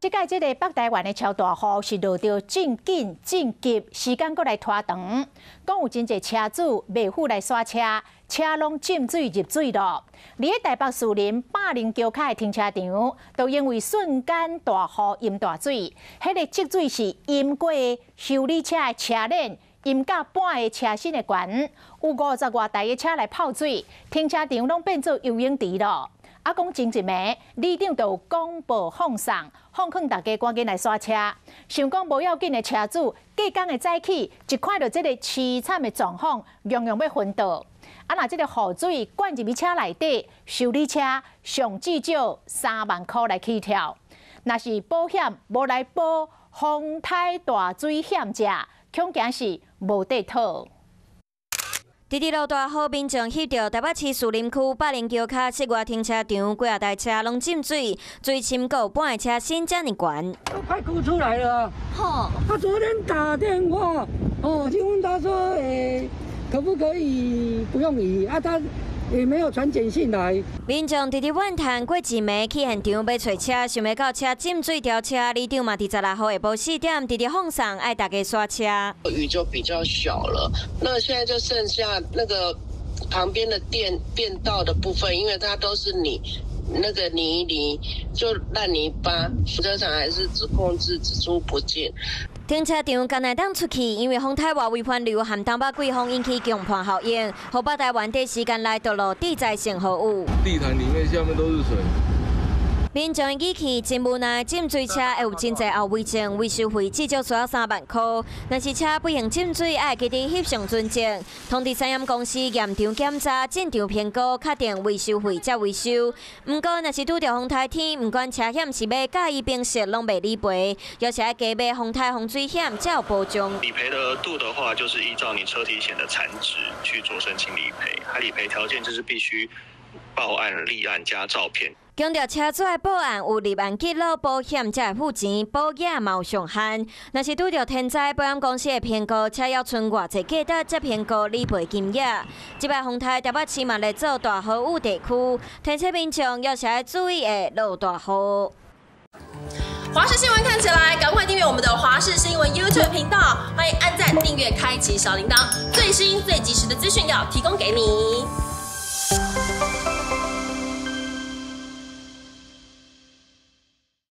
這擺這个北台灣的超大雨是落著真緊真急，時間閣來拖長。講有真濟車主袂赴來徙車，車攏浸水入水咯。佇咧台北士林百靈橋跤的停車場，都因為瞬間大雨淹大水，彼个積水是淹過修理車的車輪，淹甲半个車身的懸，有50外台的車來泡水，停車場攏變做游泳池咯。啊，講前一暝，里長就有廣播放送，奉勸大家趕緊來徙車。想講無要緊的車主，隔工的早起，一看著這个淒慘的狀況，樣樣欲昏倒。啊，若這个雨水灌入去車內底，修理車上至少3萬箍來起跳。若是保險無來保風颱大水險者，恐驚是無得討。直直落大雨，民眾翕著台北市士林區百靈橋跤室外停車場，幾若台車攏浸水，水深閣有半个車身遮爾懸。都快哭出來了。他昨天打電話，哦，就問他說，可不可以不用移？啊，他也沒有傳簡訊來。民眾直直怨嘆，過一暝去現場欲揣車，想袂到車浸水調車，里長嘛佇16號下晡4點直直放送，愛大家徙車。雨就比較小了，那現在就剩下那個旁邊的電便道的部分，因為它都是泥，那個泥泥就爛泥巴，停車場還是只控制只出不進。停車場敢會當出去，因為風颱外圍環流和東北季風引起強伴效應，予北台灣短時間內就落地災性豪雨。地毯裡面下面都是水。民眾的語氣真無奈，浸水車會有真濟後遺症，維修費至少需要3萬箍。若是車不幸浸水，愛記得翕相存證，通知三險公司驗場檢查、進場評估，確定維修費才維修。毋過，若是拄著風颱天，毋管車險是欲佮意冰雪，攏袂理賠，抑是愛加買風颱洪水險才有保障。理賠的額度的話，就是依照你車體險的殘值去做申請理賠，它理賠條件就是必須報案立案加照片。強調車主愛報案有立案記錄，保險才會付錢，保額嘛有上限。若是拄著天災，保險公司會評估車猶賰偌濟價值，才評估理賠金額。這擺風颱台北市嘛咧做大豪雨地區，提醒民眾猶是愛注意會落大雨。華視新聞看起來，趕快訂閱我們的華視新聞 YouTube 頻道，歡迎按讚、訂閱、開啟小鈴鐺，最新最及時的資訊要提供給你。